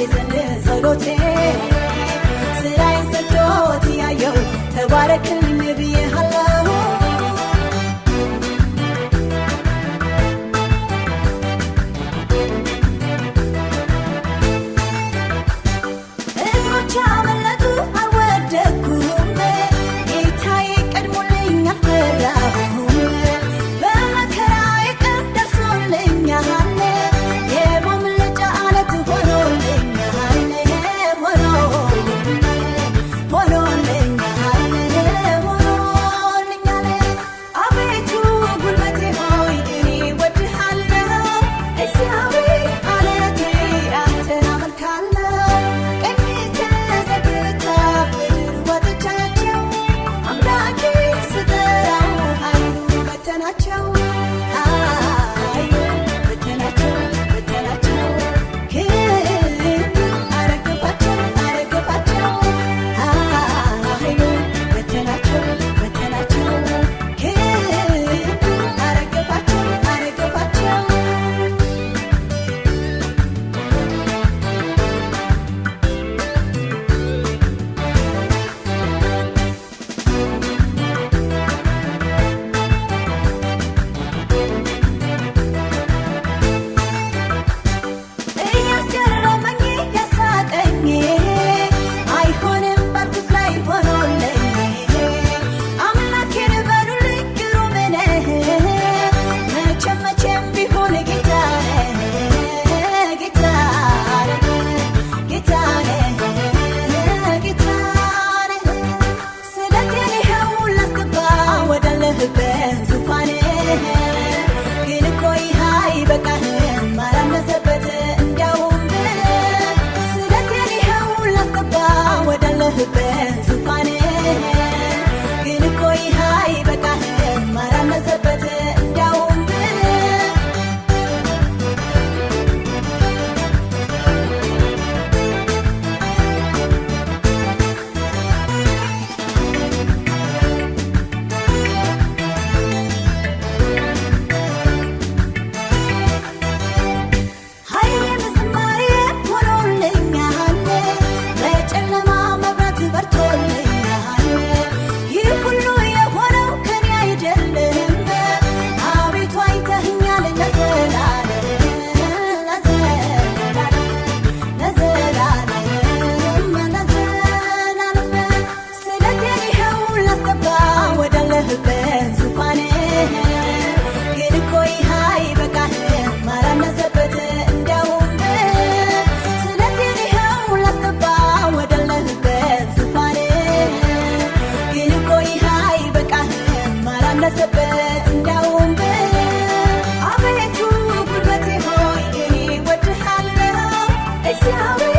ዘንድ ጸሎቴ ስራዬን ሰርቶት ያየው ተባረክልኝ ብዬሃለሁ። እግሮቼ አመለጡ አልወደኩም፣ ጌታዬ ቀድሞልኝ አልፈራሁም። በመከራዬ ቀን ደርሶልኛል፣ የማምለጫ ዓለት ሆኖልኛል፣ ሆኖልኛል፣ ሆኖልኛል። አቤቱ ጉልበቴ ሆይ እኔ እወድሃለሁ፣ እግዚአብሔር ዓለቴ አንተን አመልካለሁ። ቀኝ ተዘርግታ ምድር ዋጠቻቸው፣ አምላኬ ስጠራው ኃይሉ በተናቸው፣ ኃይሉ በተናቸው፣ በተናቸው፣ ክንዱ አረገፋቸው፣ አረገፋቸው፣ ኃይሉ በተናቸው፣ በተናቸው፣ ክንዱ አረገፋቸው፣ አረገፋቸው። እያስገረመኝ ያሳቀኝ አይሆንም ባልኩት ላይ ሆኖልኝ፣ አምላኬን በሉልኝ ግሩም ነህ፣ መቼም መቼም ቢሆን ጌታ ነህ፣ ጌታ ነህ፣ ጌታ ነህ፣ ጌታ ነህ። ስለቴን ይኸው ላስገባ ወዳለህበት ዙፋን፣ ግን እኮ ይህ አይበቃህም አላነሰበት እንዲያውም። ስለቴን ይኸው ላስገባ ወዳለህበት ዙፋን፣ ግን እኮ ይህ አይበቃህም አላነሰበት እንዲያውም። ኃይሌም ዝማሬ ሆኖልኛል፣ በጨለማ መብራት በርቶልኛል። ይህ ሁሉ የሆነው ከኔ አይደለም፣ አቤቱ አይተኸኛል ለዘላለም፣ ለዘላለም፣ ለዘላለም፣ ለዘላለም። ስለቴን ይኸው ላስገባ ወዳለህበት ዙፋን፣ ግን እኮ ይህ አይበቃህም አላነሰበት እንዲያውም። ስለቴን ይኸው ላስገባ ወዳለህበት ዙፋን፣ ግን እኮ ይህ አይበቃህም አላነሰበት እንዲያውም። አቤቱ ጉልበቴ ሆይ እኔ እወድሃለሁ፣ እግዚአብሔር